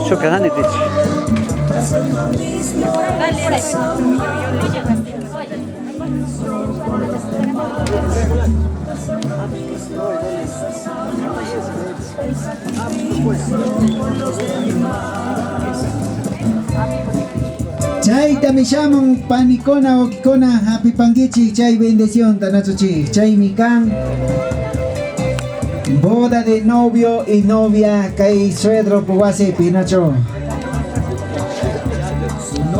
Shuka hani dich. Chayta mishamun panikuna wawkikuna hapipankichik chay bendicionta nachuchik chaymi kan boda de novio y novia kay suegro wasipi nachu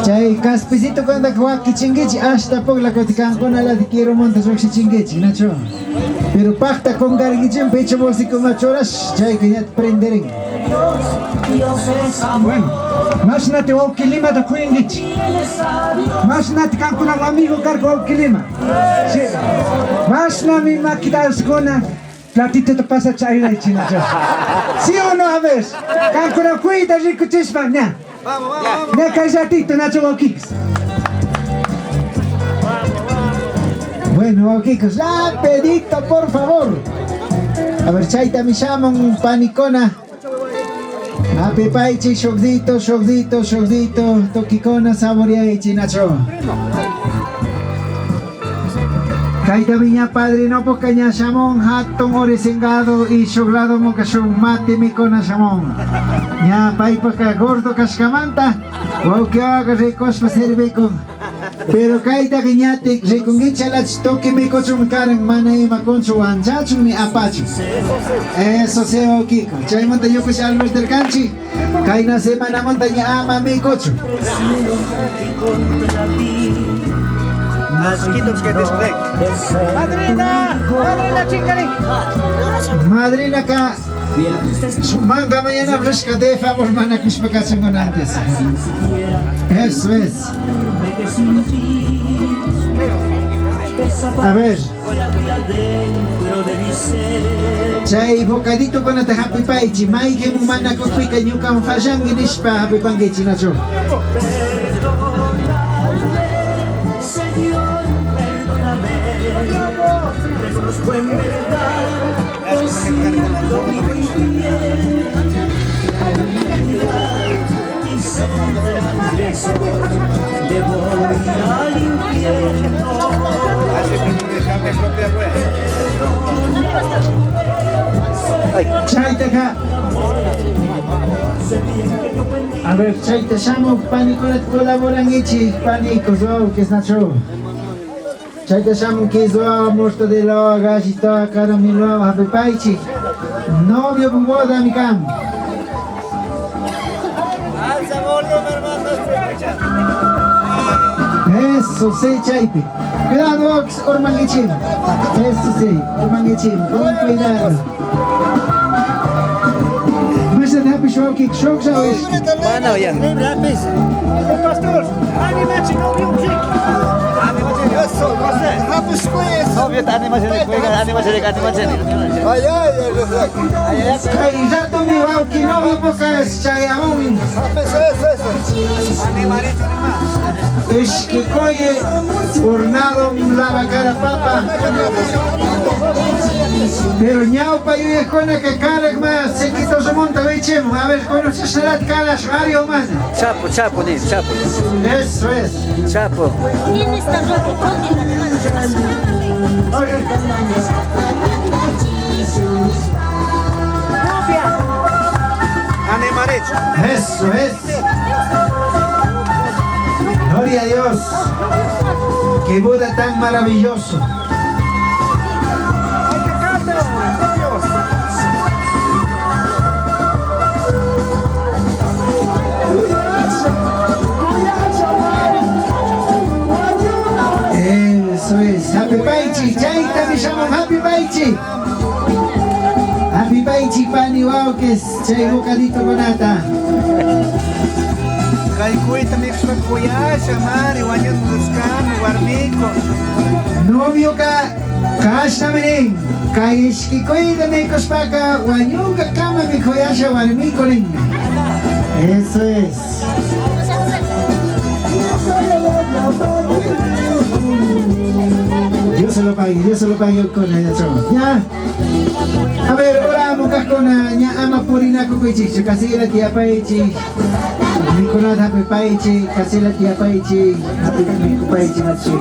chay kaspicito kanda wakichinkichik ashta pukla kuti kankuna lati quirumunta lluqshichinkichik nachu pero paqta kunkarinkichik pecho bolsikuna churash chayka ña prenderin. Bueno, mashnati wawqilimata kuyankichik. Mashnati kankuna amigo karka wawqilima. Sí. Mashnami makita platito pasa ayudaychik. ¿Sí o no? A ver, kankuna kuyta rikuchishpa ña. Ña kay ratito nacho wawqikis. Bueno, wawqikos, rapidito, por favor. A ver, chayta mishamun panikuna. Hapipaychik, shukdito, shukdito, shukdito, tukikuna saboreaychik, nacho. Kayta viña padrino ña shamun hatun orisingado y shuklado muka shuk mate mikuna shamun. Ña paypaka gordo kashkamanta, wawqiwaqa rikushpa sirvikun. Pero kayta ñatik rikunkicha tukuy mikuchun karan mana ima kunchu wanchachun ni apachun. Eso sí, wawqiko. Chaymanta ñukush almirtirkanchik, kayna semanamanta ña ama mikuchun. Madrina, madrina chinkari. Madrina ka manga mañana rishka de favor mana kushpa kachun antes. Eso es. A ver. Chay bocadito kunata hapipaychi, mayqin mana kukpika ñukan fallanki nishpa hapipankichik nachu. Chaytaqa A ver, chayta shamuq panikunata colaborankichik panikos wawqis nachu. Chayta shamun queso, mortadela, gallito, caramelo, hapipaychik. Novio con boda mi kan. Eso sí, chaypi. Cuidado, urmankichik. Eso sí, urmankichik. Con cuidado. Mashan happy shawkik, shok shawish. Mana ya. Pastor, animachi novio Novio ta animación juega, animación, animación. Kay rato mi wawqi novio pokas chayamun. Ishkikoye hornado lava cara papa. Pero ñawpa yuyaqkuna que karak más chiquito remonta wichim. A ver, conoces karash Mario más. Chapo, chapo, ni, chapo. Eso es. Chapo. ¿Quién está roto? Eso es. Gloria a Dios. Qué boda tan maravilloso. Eso es. Happy Paichi. Chayta mi llaman Happy Paichi. Happy Paichi pani wawkis. Chay bocadito kunata. Kaykuita mikushpa kuyasha mari wañushkami warmiko. Novio ka kashna mirin. Kay ishkikuyta mikushpaka wañunka kama mikuyasha warmiko nin. Eso es. Dios se lo pague, Dios se lo pague con ella. Ya. A ver, oramos con ña ama purina kukuichi, casi la tía paichi. Nicolás happy paichi, casi la tía paichi, happy paichi machi.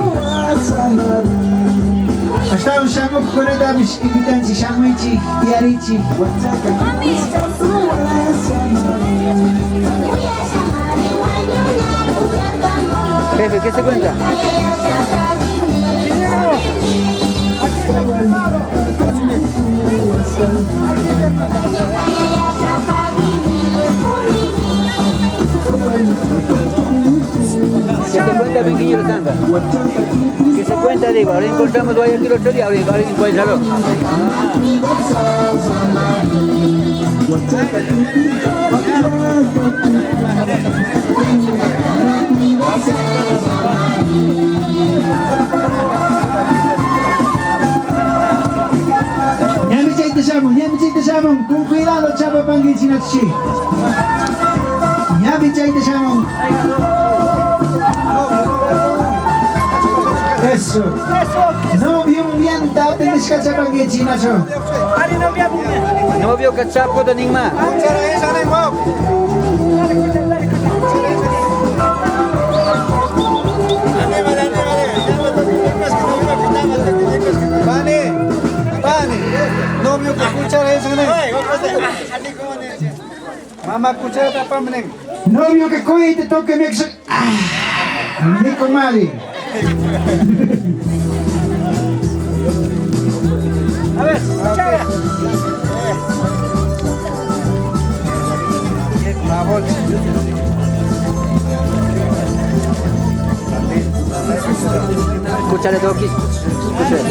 Hasta un shamu kunata invitanchi shamuichi, tiarichi. Jefe, ¿qué se cuenta? ¿Qué se cuenta, Benguillo Tanga? ¿Qué se cuenta? Digo, ahora encontramos Guayaquil otro día, ahora en Guaysaló. Ñami chayta shamun, con cuidado chapa panguichinachi. Ñami chayta shamun. Eso. Novio mianta tenés chapanguichinacho. Novio cachapo de Ningma. Pane, pane. Novio que cuchara esa. Mamá cuchara tapamne. Novio que cuide te toque mi ex. Ah, Nico Mali. A ver, cuchara. La bolsa. Cuchara de. Cuchara.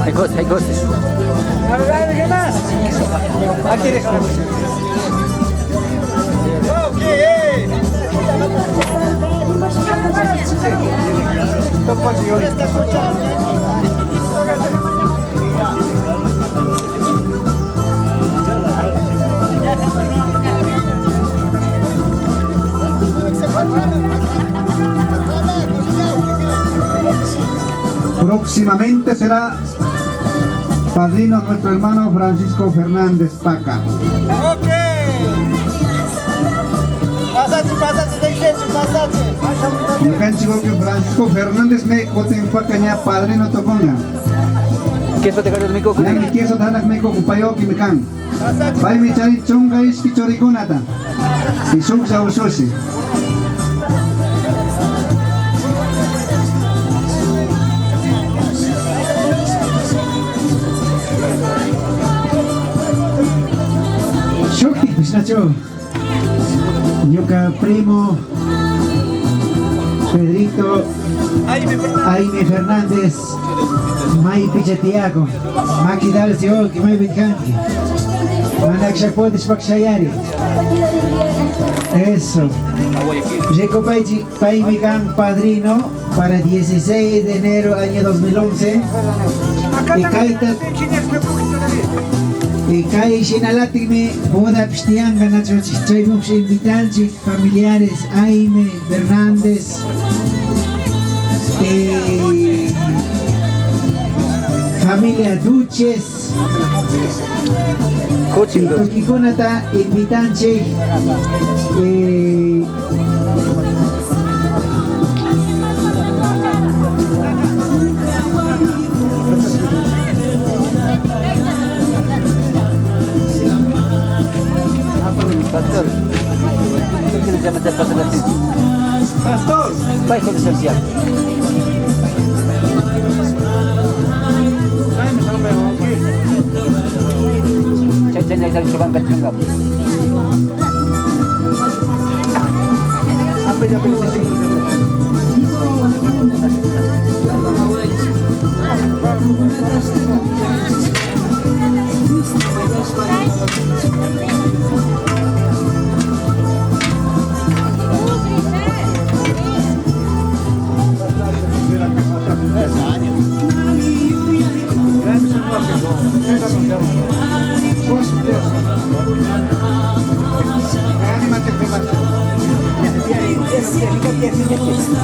Hay cosas, hay cosas. A ver, ¿qué más? Aquí déjalo. Ok, Próximamente será padrino nuestro hermano Francisco Fernández Paca. Ok. Ñukanchik que Francisco Fernández me kotin Paca ña padrino toconga. Queso te cargo de mi coco. Ñami queso tanak me kupayoki mi kan. Paymi chari chunka ishki churikunata. Y shuklla ushushi. Shukti, Nacho. Ñuka primo Pedrito Aime Fernández May Pichatiago Maki Dalcio que may Bitkanki Manak Shapotis Pakshayari. Eso. Recopaichi Paimigan padrino para 16 de enero año 2011. Y kaita y kay shinalatikmi boda pishtianga nacho chaymush invitanchik familiares Aime Fernández familia Duches Tukikunata invitanchik Pastor. ¿Por qué le llamas al pastor así? Pastor. Hijo de Santiago. Chay chay chay chay chay.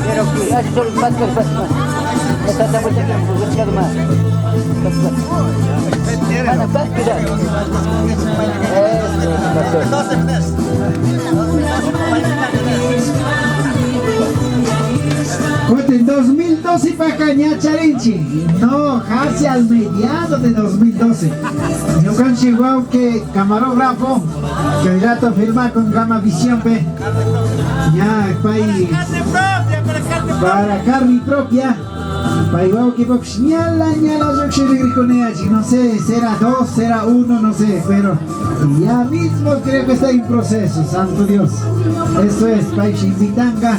Pero hace solo más, más, más. Está buscando más. En 2012 para Cañacharinchi. No, casi al mediado de 2012. Yo con que camarógrafo, que hoy rato firma con Gama Visión P. Ya, pay. Para carne propia. Pay que ñala, ñala, no sé, será 2, será 1, no sé, pero ya mismo creo que está en proceso, santo Dios. Eso es, pay invitanga.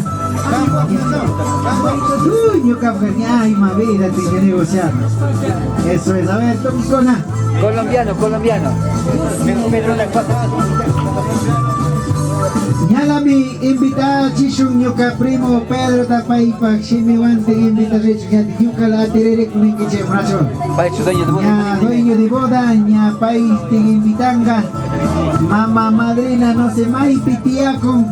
Uy, yo ay, ma vida, tiene que negociar. Eso es, a ver, Toquicona. Colombiano, colombiano. Ñalami invita chishun ñuka primo Pedro Tapaipa shimiwante invita ñuka la atirere kuninkiche bracho. Ña dueño de boda, ña país te invitanga. Mamá madrina no se mai pitía con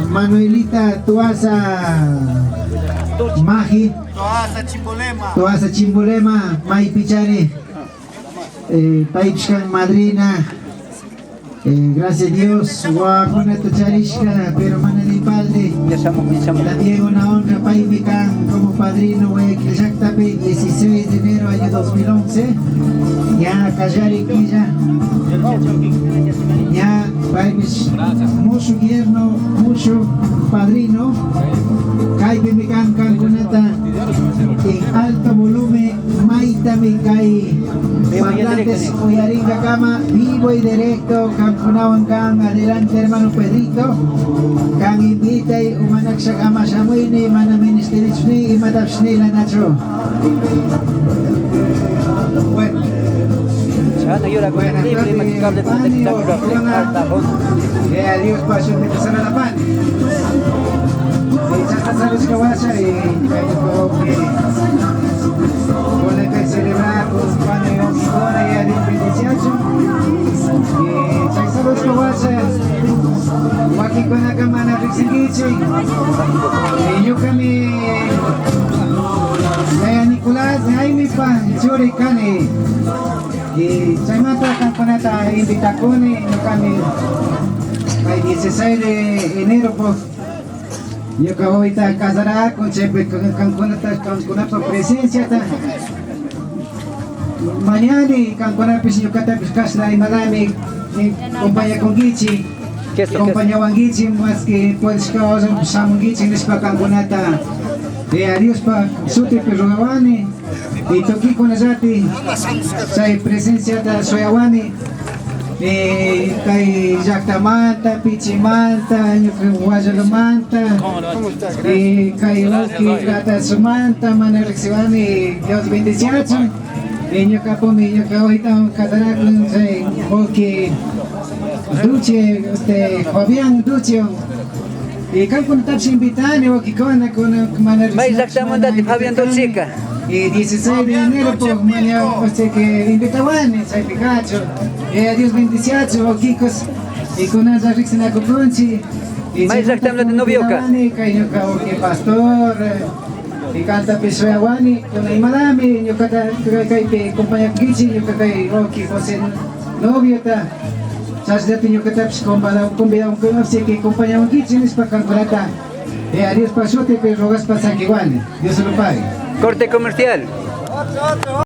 Manuelita Tuaza Maji. Toasa Chimbolema. Toasa Chimbolema, Mai Pichani. Paichkan madrina. Gracias a Dios, guapunata charishka, pero mana de palde. También una honra Paimican como padrino, Guayaquil 16 de enero año 2011. Ya Callari Quilla. Ya Paimish, mucho yerno, mucho padrino. Kaipi Cancunata en alto volumen, Maita Mikai. Parlantes Oyaringa Kama, vivo y directo, Cancunawan Can, adelante hermano Pedrito. Can invita y umanaksha kama shamuini, mana ministerichni y matapshni la nacho. Bueno. Buenas tardes, pani, Dios pasó de pasar a la pan. Ya sabes que vas a ir, con el que celebrar con pan y y a Dios bendición. Ya sabes que vas a Wakikuna kamana riksinkichik. Ñukami Yaya Nicolás Jaime pa churi kani. Y chaymanta kankunata invitakuni ñukami el 16 de enero pues ñuka wawita casaraku chaypi kankunata kankunapa presenciata mañani kankunapis ñukatapis kashna imalami compañakunkichik compañawankichik más que puedishka shamunkichik nishpa kankunata a Diospa sutipi rugawani y tukikunallati chay presenciata suyawani kay llaqtamanta pichimanta ñuka Guayalumanta y kay uki Gatasumanta mana riqsiwani Dios bendiciachun y ñuqapumi ñuka wawita kasarakun chay uki Duche, Fabián Duche. Y kankunatapish invitani wakikuna kuna mana May llaqtamantati Fabián Ducheca. Y 16 de enero pues mañana que invitawani chaypi kachu. Dios bendiciachu wakikos y kunalla riqsinakupunchik. May llaqtamanta novioka. Kay ñuka wawqi pastor y kantapish suyawani kuna imalami ñukata kaypi compañakunkichik ñuka kay wawqi José noviota. Chashnati ñukatapish convidawankichik que compañawankichik nishpa kankunata a Diospa shutipi rogaspa sakiwani. Dios lo pague. Corte comercial. Otro, otro.